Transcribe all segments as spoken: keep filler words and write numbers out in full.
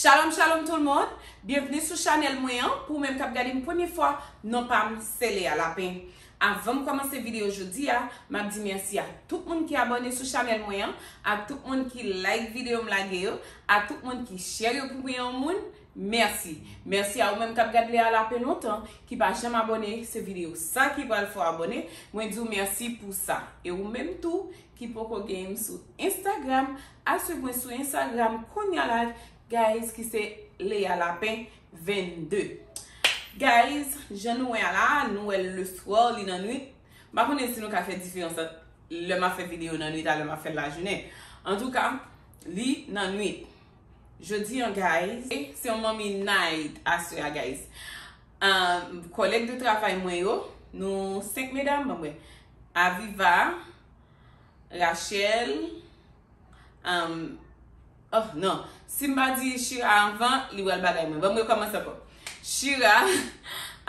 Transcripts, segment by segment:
Shalom, shalom tout le monde. Byenvni sou chanèl mwen an. Pou ou menm k ap gade m premye fwa, non pa m se Lea Lapin. Avan m kòmanse videyo jodi a, m ap di mèsi a tout moun ki abòne sou chanèl mwen an, a tout moun ki like videyo m lage yo, a tout moun ki share yo pou yon moun. Mèsi. Mèsi a ou menm k ap gade Lea Lapin lontan, ki pa janm abòne, se videyo sa ki pral fè w abòne. Mwen di w mèsi pou sa. E ou menm tou ki poko gen m sou Instagram, al swiv mwen sou Instagram kounye a la, guys, ki se Lea Lapin vennde. Guys, jan nou wè a la, nou wè l le soir, li nan nwit. M pa konnen si nou ka fè diferans ant lè m ap fè videyo nan nwit a lè m ap fè l lajounen. Antouka, li nan nwit. Jodi an, guys, se yon manmi night aswè a, guys. Um, kòlèg de travay mwen yo, nou senk medam, ban m wè. Aviva, Rachel, um, oh, non. Si m pa di Shira anvan, li pral bagay mwen. Ban m rekòmanse ankò. Shira,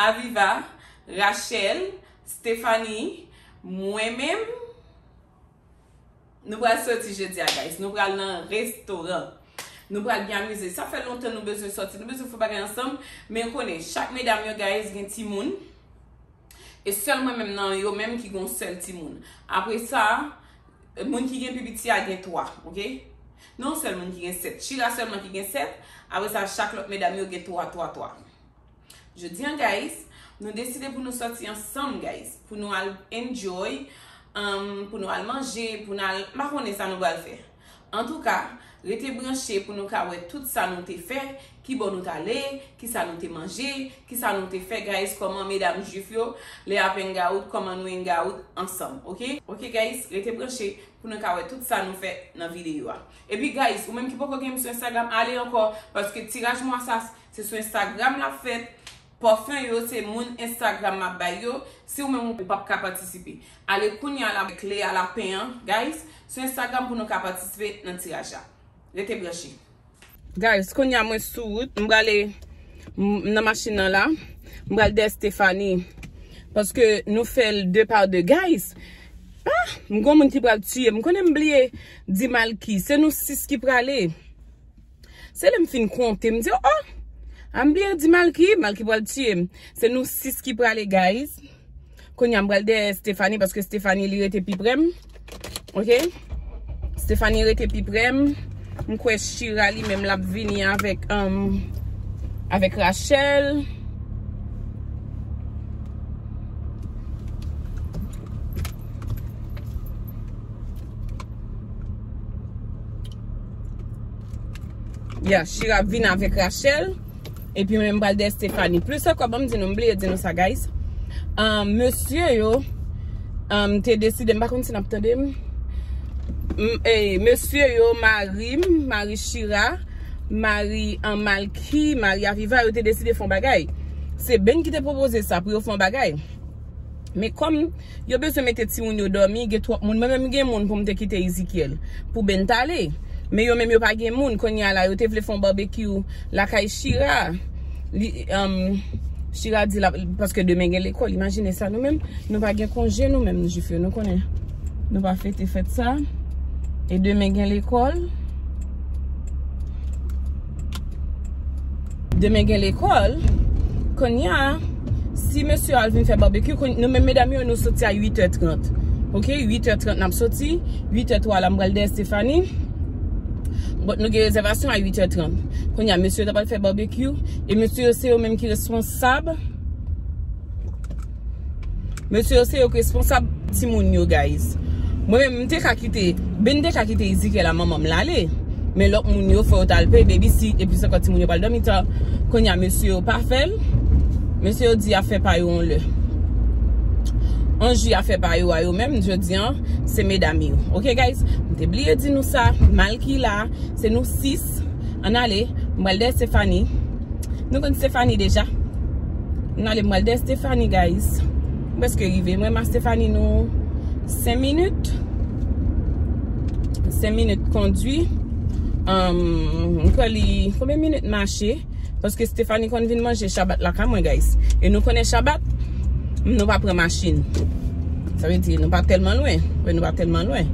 Aviva, Rachel, Stephanie, mwen menm, nou pral soti jodi a, guys. Nou pral nan restoran. Nou pral byen amize. Sa fè lontan nou bezwen soti. Nou bezwen fè bagay ansanm. Men konnen, chak medam yo, guys, gen timoun. E sèl mwen menm nan yo menm ki gen yon sèl timoun. Apre sa, moun ki gen pi piti a gen twa, oke? Non, sèl moun ki gen sèt. Shira sèlman ki gen sèt. Apre sa, chak lòt medam yo gen twa, twa, twa. Jodi an, guys, nou deside pou nou sòti ansanm, guys. Pou nou al enjoy, um, pou nou al manje, pou nou al, m pa konnen sa nou pral fè. Antouka, rete branche pou nou ka wè tout sa nou te fè, kibò nou t ale, kisa nou te manje, kisa nou te fè, guys, kòman medam jwif yo, Lea ap hang out, kòman nou hang out ansanm, oke? Oke, guys, rete branche pou nou ka wè tout sa nou fè nan videyo a. Epi, guys, ou menm ki poko gen m sou Instagram, ale ankò, paske tiraj mwa sa, se sou Instagram l ap fèt. Pòfen yo, se moun Instagram m ap bay yo. Si ou menm ou p ap ka patisipe, ale kounye a la avèk Lea Lapin an, guys, sou Instagram pou nou ka patisipe nan tiraj la. Rete branche. Guys, kounye a mwen sou wout, m prale, m nan machin nan la, m pral dèyè Stephanie. Paske nou fè l de pa de, guys. Ah, m gon moun ki pral tiye m. M konnen m bliye di Malky, se nou sis ki prale. Se lè m fin konte, m di, oh, a m bliye di Malky, Malky pral tiye m. Se nou sis ki prale, guys. Kounye a m pral dèyè Stephanie, paske Stephanie, li rete pi pre m. Oke? Stephanie rete pi pre m. M kwè Shira, li menm, l ap vini avèk, um, avèk Rachel. Ya, Shira ap vin avèk Rachel. Epi mwen, m pral dèyè Stephanie. Plis ankò, ban m di nou, m bliye di nou sa, guys. Um, mesye yo, um, te deside, m pa konn si n ap tande m. M, eh, mesye yo, mari m, mari Shira, mari, um, Malky, mari Aviva, yo te deside fè yon bagay. Se Ben ki te pwopoze sa pou yo fè yon bagay. Men kòm yo bezwen mete timoun yo dòmi, gen twòp moun. Mwen menm gen moun pou m te kite Ezekiel pou Ben t ale. Men yo menm yo pa gen moun. Kounye a la, yo te vle fè yon barbecue lakay Shira. Li, um, Shira di la, paske demen gen lekòl. Imajine sa nou menm. Nou pa gen konje nou menm, jwif yo. Nou konnen. Nou pa fete fèt sa. E demen gen lekòl. Demen gen lekòl. Kounye a, si mesye yo al vin fè barbecue, konn-, nou menm medam yo, nou soti a uit è trant. Oke, uit è trant n ap soti. Uit è twa la, m pral dèyè Stephanie. But nou gen rezèvasyon a uit è trant. Kounye a, mesye yo ta pral fè barbecue. E mesye yo, se yo menm ki responsab. Mesye yo se yo k responsab timoun yo, guys. Mwen menm, m te ka kite, Ben te ka kite Ezekiel a manman m l ale. Men lòt moun yo, fò yo t al peye babysit, epi se ankò timoun yo pral dòmi ta. Kounye a, mesye yo pa fè l. Mesye yo di afè pa yo yon lè. Anji afè pa yo a yo menm, jodi an, se medam yo. Oke, guys? M te bliye di nou sa, Malky la, se nou sis. Ann ale, m pral dèyè Stephanie. Nou konn Stephanie deja. N ale, m pral dèyè Stephanie, guys. M prèske rive. Mwen ma Stephanie nou senk minit. Senk minit kondwi. Um, m kwè li, konbyen minit mache? Paske Stephanie konn vin manje Shabbat lakay mwen, guys. E nou konnen Shabbat, nou pa pran machin. Sa vle di, nou pa tèlman lwen. Wi, nou pa tèlman lwen.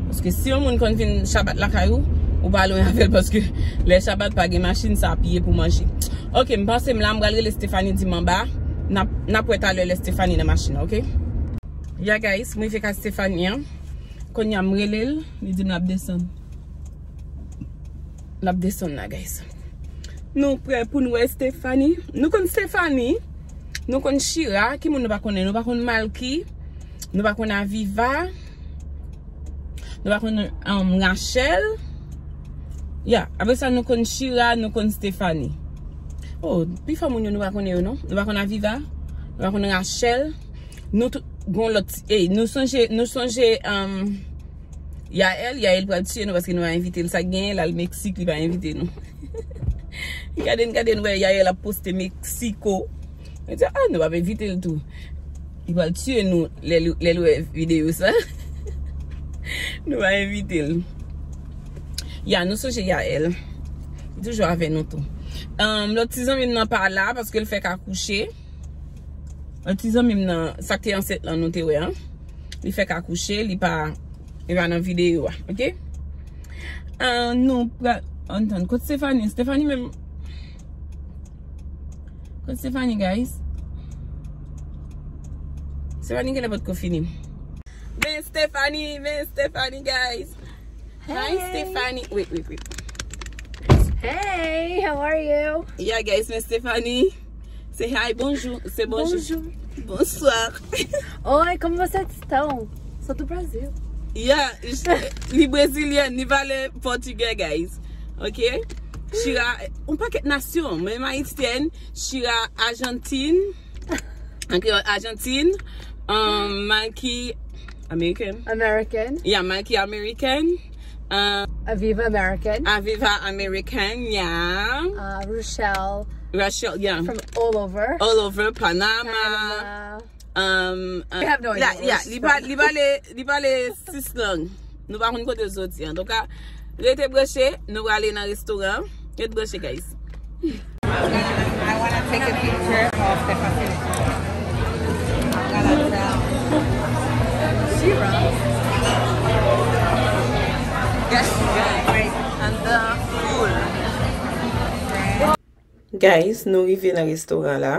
Paske si yon moun konn vin Shabbat lakay ou, Ou pa lwen avè l paske lè Shabbat pa gen machin, sa ap ye pou manje. Ok, m panse m la, m pral rele Stephanie di m anba. N ap, n ap wè talè lè Stephanie nan machin nan, ok? Ya, guys, m rive kay Stephanie an. Kounye a m rele l, li di m l ap desann. L ap desann la, guys. Nou prè pou n wè Stephanie. Nou konn Stephanie. Nou konn Shira. Ki moun nou pa konnen? Nou pa konn Malky. Nou pa konn Aviva. Nou pa konn, um, Rachel. Ya, apre sa nou konn Shira, nou konn Stephanie. Oh, pifò moun yo nou pa konnen yo non. Nou pa konn Aviva. Nou pa konn Rachel. Nou tout, gon lòt, ey, nou sonje, nou sonje, um, Yael, Yael pral tiye nou paske nou pa envite l. Sa k genyen, l al Meksik, li pa envite nou. Gade n, gade n wè Yael ap poste Meksiko. Mwen di, ah, nou p ap envite l tou. Li pral tiye nou lè l, lè l wè videyo sa. Nou pa envite l. Ya, nou sonje Yael. Li toujou avè nou tou. Um, lòt ti zanmi m nan pa la paske l fèk akouche. Yon ti zanmi m nan, sa k te ansent lan nou te wè an. Li fèk akouche, li pa, li pa nan videyo a, ok? Ah, nou pral, ann tann, kot Stephanie? Stephanie menm, kot Stephanie, guys? Stephanie genlè potko fini. Men Stephanie, men Stephanie, guys. Hi, Stephanie. Wait, wait, wait. Hey, how are you? Yeah, guys, men Stephanie. Say hi, bonjour. Say bonjour. Bonjour. Bonsoir. Oi, como vocês estão? Sou do Brasil. Yeah, li brezilyèn, li pale pòtigè, guys. Ok? Shira, yon pakèt nasyon, menm ayisyèn, Shira ajantin, an kreyòl ajantin, um, Malky American. American. Yeah, Malky American. Um, Aviva American. Aviva American, yeah. Uh, Rochelle. Rochelle, yeah. From all over. All over, Panama. Panama. Um, uh, We have no idea. Li pale, li pale sis lang. Nou pa konn kote l soti. Antouka, rete branche, nou prale nan restoran. Rete branche, guys. I wanna take a picture of the facility. I'm gonna tell Shira. Yes, guys, and the food. Guys, nou rive nan restoran la.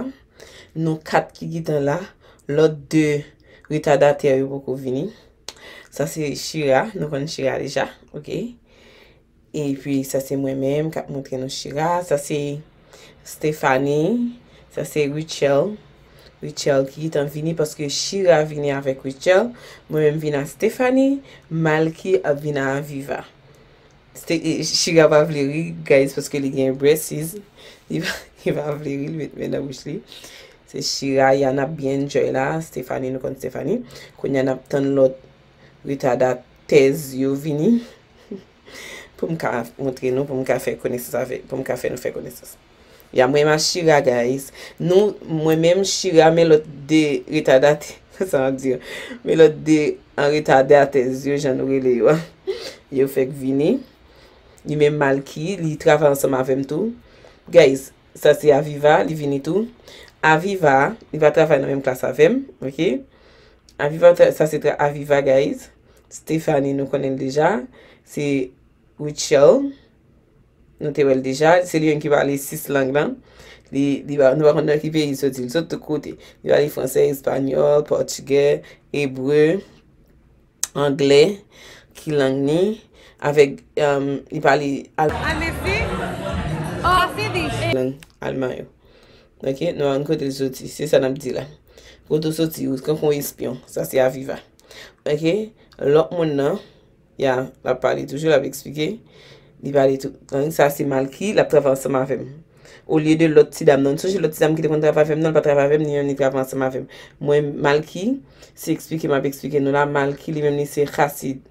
Nou kat ki gentan la. Lòt de retadatè yo poko vini. Sa se Shira, nou konn Shira deja, ok? Epi sa se mwen menm k ap montre nou Shira. Sa se Stephanie. Sa se Rachel. Rachel ki gentan vini paske Shira vini avèk Rachel. Mwen menm vin a Stephanie. Malky ap vin a Aviva. Ste- e, Shira pa vle ri, guys, paske li gen braces. Li pa, li pa vle ri, li met men nan bouch li. Se Shira, ya n ap byen enjoy la. Stephanie, nou konn Stephanie. Kounye a n ap tann lòt retadatèz yo vini. Pou m ka montre nou, pou m ka fè konesans avèk, pou m ka fè nou fè konesans. Ya, mwen menm a Shira, guys. Nou, mwen menm Shira, men lòt de retadatè, sa m ap di yo. Men lòt de an retadatèz yo, jan nou rele yo a. Yo fèk vini. Li menm Malky, li travay ansanm avè m tou. Guys, sa se Aviva, li vini tou. Aviva, li pa travay nan menm klas avè m, ok? Aviva, sa se tra- Aviva, guys. Stephanie, nou konnen l deja. Se Rachel. Nou te wè l deja. Se li menm ki pale sis lang lan. Li, li pa, nou pa konn nan ki peyi li soti. Li sot tout kote. Li pale fransè, espanyòl, pòtigè, ebre, anglè, ki lang ni, avèk, um, li pale al- Ann isi? Oh, Sidi. Lang alman yo. Ok, nou ann kote l soti. Se sa n ap di la. Kote w soti, ou kankou yon espyon. Sa se Aviva. Ok, lòt moun nan, ya, l ap pale toujou, l ap eksplike. Li pale tou. Sa se Malky, l ap travay ansanm avè m. Olye de lòt ti dam nan. Nou sonje lòt ti dam ki te konn travay avè m nan, li pa travay avè m, li menm li travay ansanm avè m. Mwen, Malky, se eksplike m ap eksplike nou la. Malky, li menm, li se Hasid.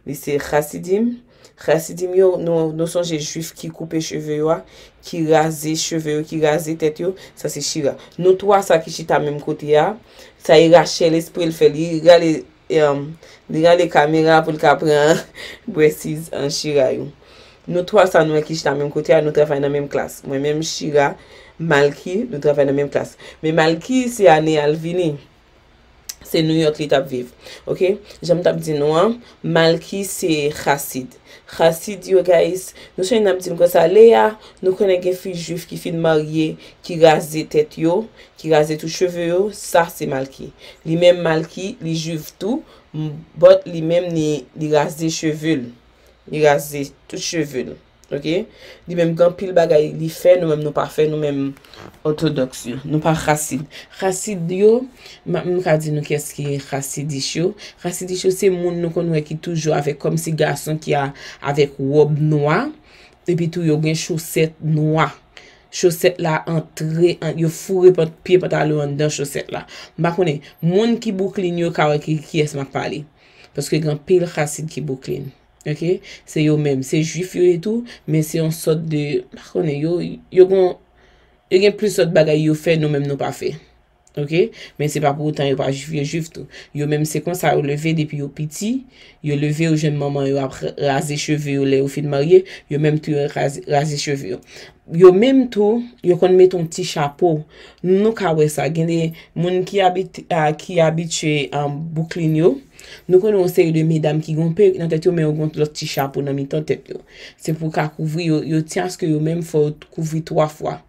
Li se Hasidim. Hasidim yo, nou, nou sonje Jwif ki koupe cheve yo a, ki raze cheve yo, ki raze tèt yo, sa se Shira. Nou twa sa ki chita menm kote a, sa e Rachel espre l fè, li rale, em, li rale kamera pou l ka pran braces an Shira yo. Nou twa sa nou wè ki chita menm kote a, nou travay nan menm klas. Mwen menm, Shira, Malky, nou travay nan menm klas. Men Malky, se ane a l vini. Se New York li t ap viv. Ok? Jan m t ap di nou an, Malki se Hasid. Hasid yo, guys, nou sonje n ap di m konsa, Leya, nou konnen gen fi jwif ki fin marye, ki raze tèt yo, ki raze tout cheve yo, sa se Malki. Li menm Malki, li jwif tou, m-, but li menm li, li raze cheve l. Li raze tout cheve l. Ok? Li menm gen anpil bagay li fè, nou menm nou pa fè, nou menm òtodòks yo. Nou pa Hasid. Hasid yo, m, m ka di nou kiyès ki Hasidich yo. Hasidich yo se moun nou konn wè ki toujou avèk kòmsi gason ki a, avèk wòb nwa, epi tou yo gen chosèt nwa. Chosèt la antre, an, yo foure pant, pye pantalon anndan chosèt la. M pa konnen, moun ki Brooklyn yo ka wè ki, kiyès m ap pale. Paske gen anpil Hasid ki Brooklyn. Ok? Se yo menm. Se jwif yo ye tou, men se yon sòt de, m pa konnen, yo, yo gon, yo gen plis lòt bagay yo fè, nou menm nou pa fè. Ok? Men se pa pou otan yo pa jwif, yo jwif tou. Yo menm se konsa yo leve depi yo piti, yo leve yo jwenn manman yo ap ra-, raze cheve yo lè yo fin marye, yo menm tou yo raze, raze cheve yo. Yo menm tou, yo konn mete yon ti chapo. Nou ka wè sa, gen de moun ki abit-, a, ki abitye, a, Brooklyn yo, nou konnen yon seri de medam ki gon perik nan tèt yo, men yo gon lòt ti chapo nan mitan tèt yo. Se pou ka kouvri yo, yo tyen aske yo menm fò yo kouvri twa fwa.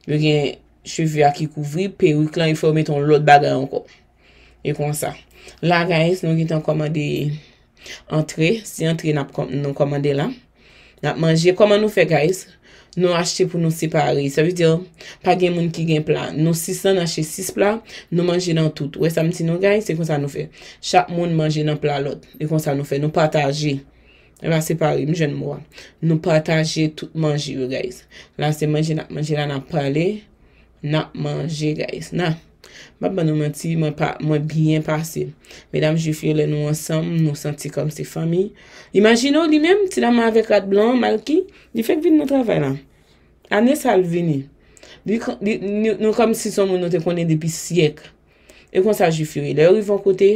Yo gen cheve a ki kouvri, perik lan, yo fè yo mete yon lòt bagay ankò. E konsa. La, guys, nou gentan kòmande antre. Se antre n ap kòm-, nou kòmande la. N ap manje. Kòman nou fè, guys? Nou achte pou nou separe. Sa vle di, pa gen moun ki gen pla. Nou sis lan, n achte sis pla, nou manje nan tout. Ou wè sa m di nou, guys? Se konsa nou fè. Chak moun manje nan pla lòt. E konsa nou fè. Nou pataje. E pa separe, m jwenn mo a. Nou pataje tout manje yo, guys. La, se manje n ap manje la, n ap pale. N ap manje, guys. Na. M ap ban nou manti, mwen pa, mwen byen pase. Medam jwif yo, lè nou ansanm, nou santi kòm se fanmi. Imajine w, li menm, ti dam avèk rad blan an, Malki, li fèk vin nan travay la. Ane sa l vini. Li, li, nou, nou kòmsi se yon moun nou te konnen depi syèk. E konsa jwif yo ye. Lè yo rive yon kote,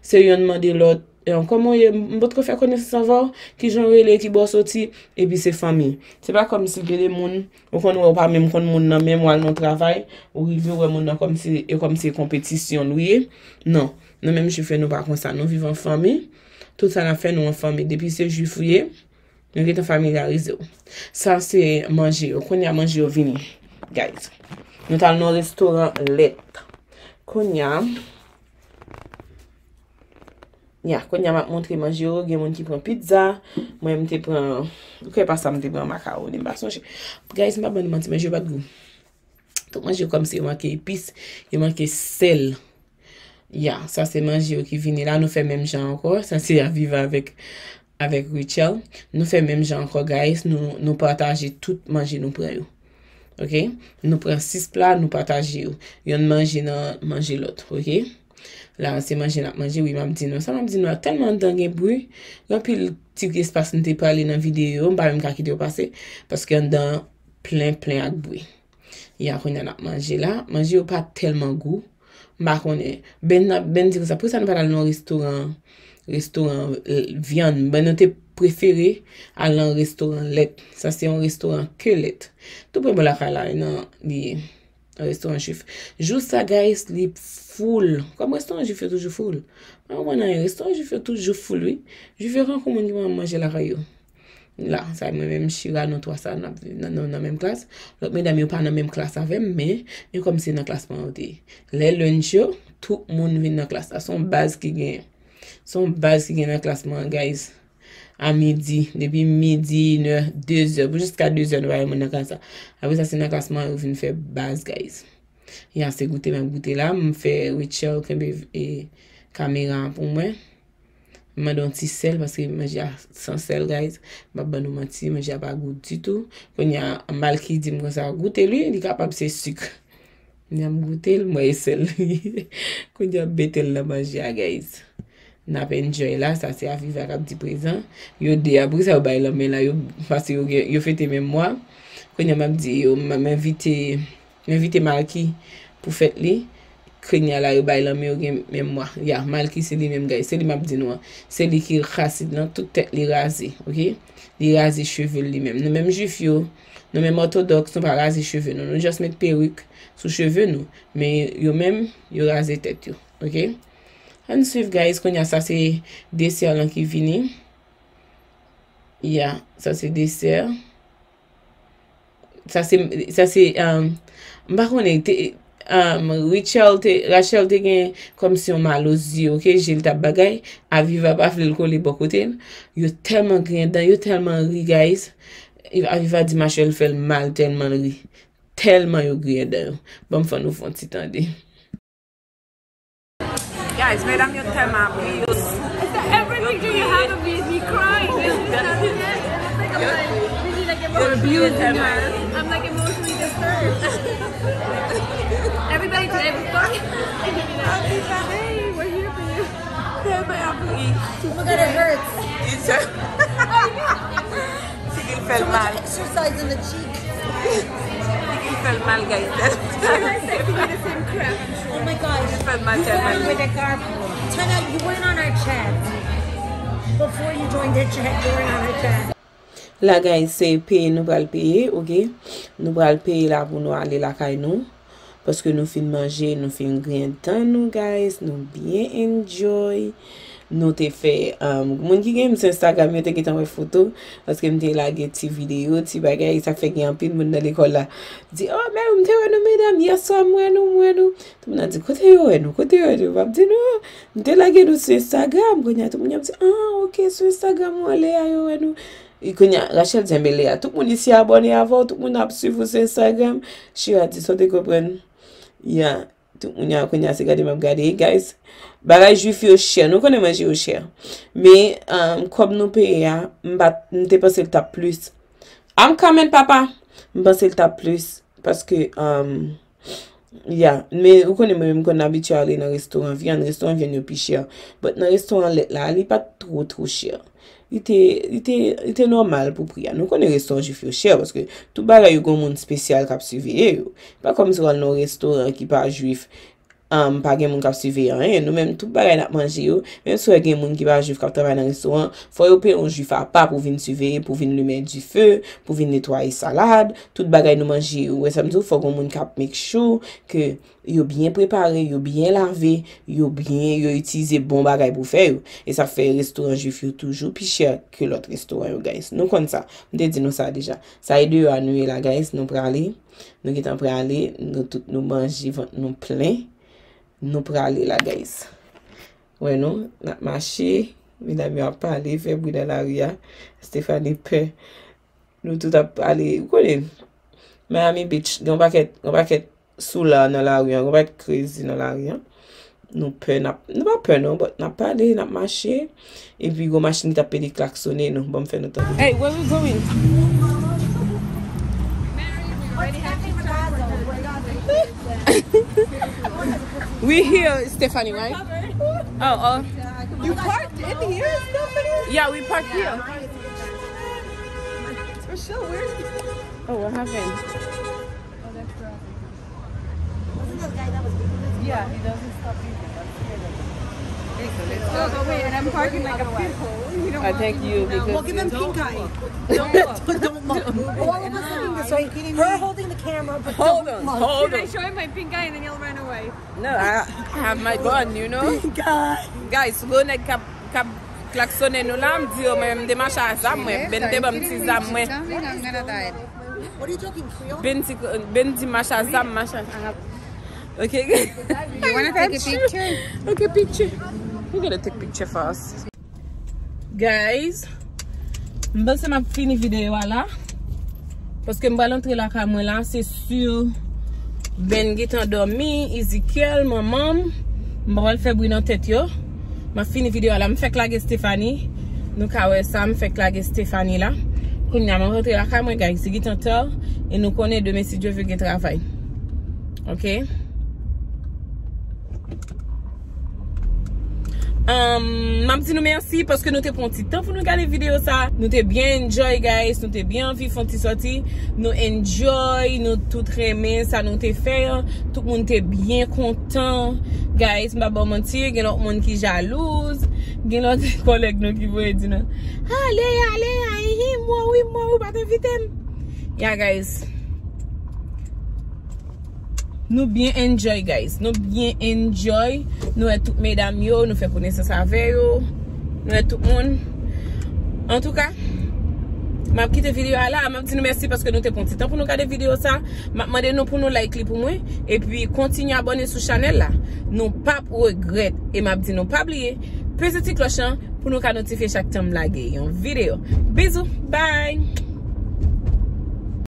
se yonn mande lòt, "E, kòman w ye? M potko fè konesans avè w? Kijan w rele? Ki bò w soti?" Epi se fanmi. Se pa kòmsi gen de moun, ou konn wè ou pa menm konn moun nan, menm w al nan travay, ou rive wè moun nan kòmsi, e kòmsi e konpetisyon l ou ye. Non. Nou menm jwif yo, nou pa konsa. Nou viv an fanmi. Tout sa n ap fè, nou an fanmi. Depi se jwif ou ye, nou gentan familyarize w. Sa se manje yo. Kounye a manje yo vini, guys. Nou t al nan restoran lèt. Kounye a, ya, kounye a m ap montre manje yo. Gen moun ki pran pizza. Mwen, m te pran, ou kwè pa sa, m te pran makawoni, m pa sonje. Guys, m pa ban nou manti, manje yo pa t gou. Tout manje yo kòmsi yo manke epis, yo manke sèl. Ya, sa se manje yo ki vini la. Nou fè menm jan ankò. Sa se Aviva avèk, avèk Rachel. Nou fè menm jan ankò, guys. Nou, nou pataje tout manje nou pran yo. Ok? Nou pran sis pla, nou pataje yo. Yonn manje nan manje lòt. Ok? La, se manje n ap manje. Wi, m ap di nou. Sa m ap di nou a, tèlman anndan gen bri. Gen anpil ti espas m te pale nan videyo yo. M pa menm ka kite yo pase. Paske anndan plen, plen ak bri. Ya, kounye a n ap manje la. Manje yo pa tèlman gou. M pa konnen. Ben n ap, Ben di konsa, poukisa nou pa t al nan yon restoran, restoran, eh, vyann? Ben nou te prefere al nan restoran lèt. Sa se yon restoran ke lèt. Tou pre bò lakay la, nan, li ye. Yon restoran jwif. Jou sa, guys, li full. Kòm restoran jwif yo toujou full. Mwen pa konprann anyen. Restoran jwif yo toujou full, wi. Jwif yo tankou moun ki pa manje lakay yo. La, sa mwen menm Shira, nou twa sa, n ap viv nan, nan, nan menm klas. Lòt medam yo pa nan menm klas avè m, men yo kòmsi nan klas mwen yo te ye. Lè lunch yo, tout moun vin nan klas la. Se yon baz ki genyen. Se yon baz ki gen nan klas mwen, guys. A midi, depi midi, inè, dezè, pou jiska dezè, nou pa wè moun nan klas la. Apre sa, se nan klas mwen yo vin fè baz, guys. Ya, se goute m ap goute la. M fè Rachel kenbe, e, kamera an pou mwen. M mande yon ti sèl, paske manje a san sèl, guys. M ap ban nou manti, manje a pa gou ditou. Kounye a, Malki di m konsa, "Goute l wi, li kapab se sik." Kounye a m goute l, m wè e sèl. Kounye a m mete l nan manje a, guys. N ap enjoy la, sa se Aviva k ap di prezan. Yo de a, poukisa yo bay lanmen la, yo, paske yo gen, yo fete menm mwa. Kounye a m ap di yo, m, m envite, m envite Malki pou fèt li. Kounye a la, yo bay lanmen, yo gen menm mwa. Ya, Malki se li menm, guys. Se li m ap di nou an. Se li ki rasid lan, tout tèt li raze, ok? Li raze cheve l li menm. Nou menm jwif yo, nou menm òtodòks, nou pa raze cheve nou. Nou just met perik sou cheve nou. Men yo menm, yo raze tèt yo, ok? Ann swiv, guys, kounye a sa se desè lan ki vini. Ya, sa se desè. Sa se, sa se, um, m pa konnen, te, um, Rachel te, Rachel te gen kòmsi yon malozi, oke, je l t ap bagay, Aviva pa vle l kole bò kote l. Yo tèlman griyen dan, yo tèlman ri, guys. Aviva di machwè l fè l mal tèlman l ri. Tèlman yo griyen dan yo. Ban m fè nou fè yon ti tande. Guys, medam yo tèlman ap ri, yo sou. Every picture you have of me is me crying. Yo, yo, yo tèlman ri. I'm like emotionally disturbed. Everybody today was funny. Hey, we're here for you. Tèlman ap ri. Oh my God, it hurts. It's a Figi l fè l mal. Exercise in the cheek. Figi l fè l mal, guys. Tèlman. Oh my gosh. Figi l fè l mal tèlman. With a car. Tana, you weren't on our chat. Before you joined the chat, you weren't on our chat. La, guys, se peye nou pral peye, oke? Nou pral peye la pou nou ale lakay nou. Paske nou fin manje, nou fin griyen dan nou, guys. Nou byen enjoy. Nou te fè, um, moun ki gen m sou Instagram, yo te gentan wè foto. Paske m te lage ti videyo, ti bagay. Sa fè gen anpil moun nan lekòl la di, "Oh, men m te wè nou, medam. Yèswa, m wè nou, m wè nou." Tout moun ap di, "Kote yo wè nou? Kote yo wè nou?" M ap di, "Non, m te lage nou sou Instagram." Kounye a, tout moun ap di, "Ah, oke, sou Instagram ou an, Lea, yo wè nou." E kounye a, Rachel di, "Enben, Lea, tout moun isi abòne avè w, tout moun ap swiv ou sou Instagram." Shira di, "Sa w te konprann?" Ya. Tout moun yo kounye a se gade m ap gade, guys. Bagay jwif yo chè. Nou konnen manje yo chè. Men, um, kòb nou peye a, m pa, m te panse l t ap plis. I'm coming, papa! M panse l t ap plis. Paske, um, ya. Men ou konnen mwen menm m konn abitye ale nan restoran vyann. Restoran vyann yo pi chè. But nan restoran lèt la, li pa t two, two chè. Li te, li te, li te nòmal pou pri a. Nou konnen restoran jwif yo chè, paske tout bagay yo gen yon moun espesyal k ap siveye yo. Pa kòmsi w al nan yon restoran ki pa jwif, um, pa gen moun k ap siveye anyen. Nou menm, tout bagay n ap manje yo, menm si w wè gen moun ki pa jwif k ap travay nan restoran, fò yo peye yon jwif apa pou vin siveye, pou vin limen dife, pou vin netwaye salad, tout bagay nou manje yo. Ou wè sa m di w, fò gen yon moun k ap make sure ke yo byen prepare, yo byen lave, yo byen, yo itilize bon bagay pou fè yo. E sa fè restoran jwif yo toujou pi chè ke lòt restoran yo, guys. Nou konn sa. M te di nou sa deja. Sa e deyò a nou ye la, guys. Nou prale. Nou gentan prale. Nou tout nou manje, vant nou plen. Nou prale la, guys. Wè nou, n ap mache. Medam yo ap pale, fè bri nan lari a. Stephanie pè. Nou tout ap pale, ou konnen, Miami Beach, gen yon pakèt, yon pakèt soula nan lari an, gen yon pakèt crazy nan lari an. Nou pè, n ap, nou pa pè non, but n ap pale, n ap mache. Epi gon machin ki t ap pede klaksonnen nou. Bon, m fè nou tande. Hey, where we going? We here, Stephanie, right? Oh, oh. You parked in here, Stephanie? Yeah, we parked here. Rochelle, where is he? Oh, what happened? Oh, that's traffic. Wasn't that guy that was beeping? Yeah, he doesn't stop beeping. That's weird. Let's go. Oh, wait, and I'm parking like a pinhole. You don't I want think people you, to know. Because we'll give them pink eye. Don't look. Don't look. All of us looking this way. Her holding the camera, but hold on, hold on. Should I show him my pink eye and then he'll run away? No, I, I have my gun, you know. Pink eye. Guys, gwo nèg k ap, k ap klaksonnen nou la, m di yo, mwen, m te mache a zam mwen. Ben te ban m ti zam mwen. What are you talking, Creole? Ben di, Ben di mache a zam, mache a zam. Okay. You wanna take a picture? Okay, picture. We gotta take picture first. Guys, m panse m ap fini videyo a la. Paske m pral antre lakay mwen la, se si Ben gentan dòmi, Ezekiel, manman m. M pa pral fè bri nan tèt yo. M ap fini videyo a la. M fèk lage Stephanie. Nou ka wè sa, m fèk lage Stephanie la. Kounye a, m ap rantre lakay mwen, guys. Li gentan ta. E nou konnen demen, si Dye vle, gen travay. Ok? Um, m ap di nou mèsi paske nou te pran ti tan pou nou gade videyo sa. Nou te byen enjoy, guys. Nou te byen anvi fè yon ti sòti. Nou enjoy, nou tout renmen sa nou te fè an. Tout moun te byen kontan. Guys, m pa ba w manti, gen lòt moun ki jalouz. Gen lòt kòlèg nou ki voye di nou, "Ale, ale, a, hi, mò wi, mò wi, pa t envite m." Ya, guys. Nou byen enjoy, guys. Nou byen enjoy. Nou wè tout medam yo, nou fè konesans avè yo. Nou wè tout moun. Antouka, m ap kite videyo a la. M ap di nou mèsi paske nou te pran ti tan pou nou gade videyo sa. M ap mande nou pou nou like li pou mwen. Epi kontinye abòne sou chanèl la. Nou p ap regrèt. E m ap di nou pa bliye peze ti klòch lan pou nou ka notifye chak tan m lage yon videyo. Bizou, bye!